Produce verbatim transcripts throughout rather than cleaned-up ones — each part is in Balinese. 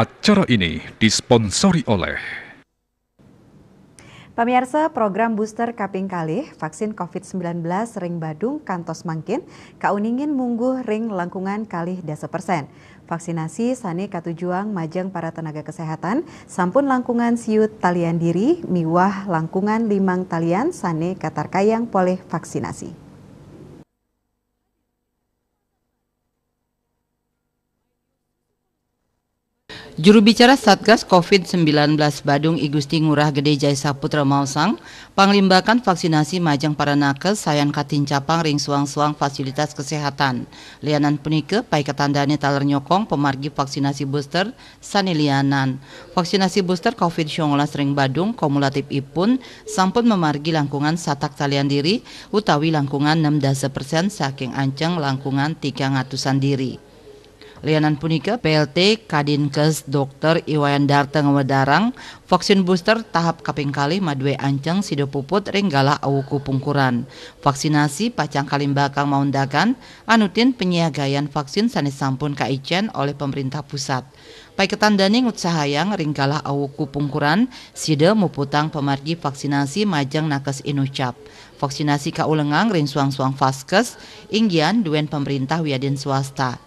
Acara ini disponsori oleh Pamiarsa, program booster kaping kalih vaksin covid sembilan belas ring Badung kantos mangkin kauningin mungguh ring langkungan kalih dasa persen. Vaksinasi sane katujuang majeng para tenaga kesehatan sampun langkungan siu talian diri miwah langkungan limang talian sane katarkayang polih vaksinasi. Juru bicara Satgas covid sembilan belas Badung, I Gusti Ngurah Gede Jai Saputra, maosang, panglimbakan vaksinasi majeng para nakes sayan katincapang ring suang-suang fasilitas kesehatan. Lianan punika, paiketan dane taler nyokong pamargi vaksinasi booster sane lianan. Vaksinasi booster covid sembilan belas ring Badung kumulatifipun sampun mamargi langkungan satak talian diri utawi langkungan enam dasa persen saking anceng langkungan tigang atusan diri. Lianan punika, P L T Kadinkes Dokter Iwayan Darta ngawedarang, vaksin booster tahap kaping kalih madue anceng sida puput ring galah awuku pungkuran. Vaksinasi pacang kalimbakang maundagan anutin penyiagayan vaksin sane sampun kaicen olih pemerintah pusat. Paiketan dane ngutsahayang ring galah awuku pungkuran sida muputang pamargi vaksinasi majeng nakes inucap. Vaksinasi kaulengang ring suang-suang vaskes, inggian duen pemerintah wiadin swasta.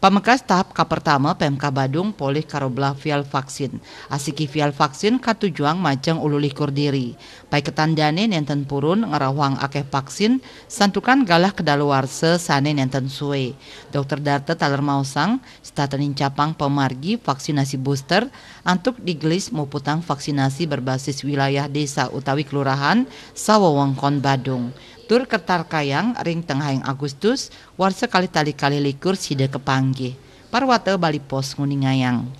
Pamekas tahap kapertama Pemkab Badung polih karo belah vial vaksin. Asiki vial vaksin katujuang majeng ulu likur diri. Paiketan dane nenten purun ngrauhang akeh vaksin, santukan galah kadaluarsa sane nenten sue. Dokter Darta taler maosang, setata nincapang pamargi vaksinasi booster antuk digelis muputang vaksinasi berbasis wilayah desa utawi kelurahan sawewengkon Badung. Tur katarkayang ring tengahing Agustus, warsa kalih tali kalih likur sida kapanggih. Parwata Bali Post nguningayang.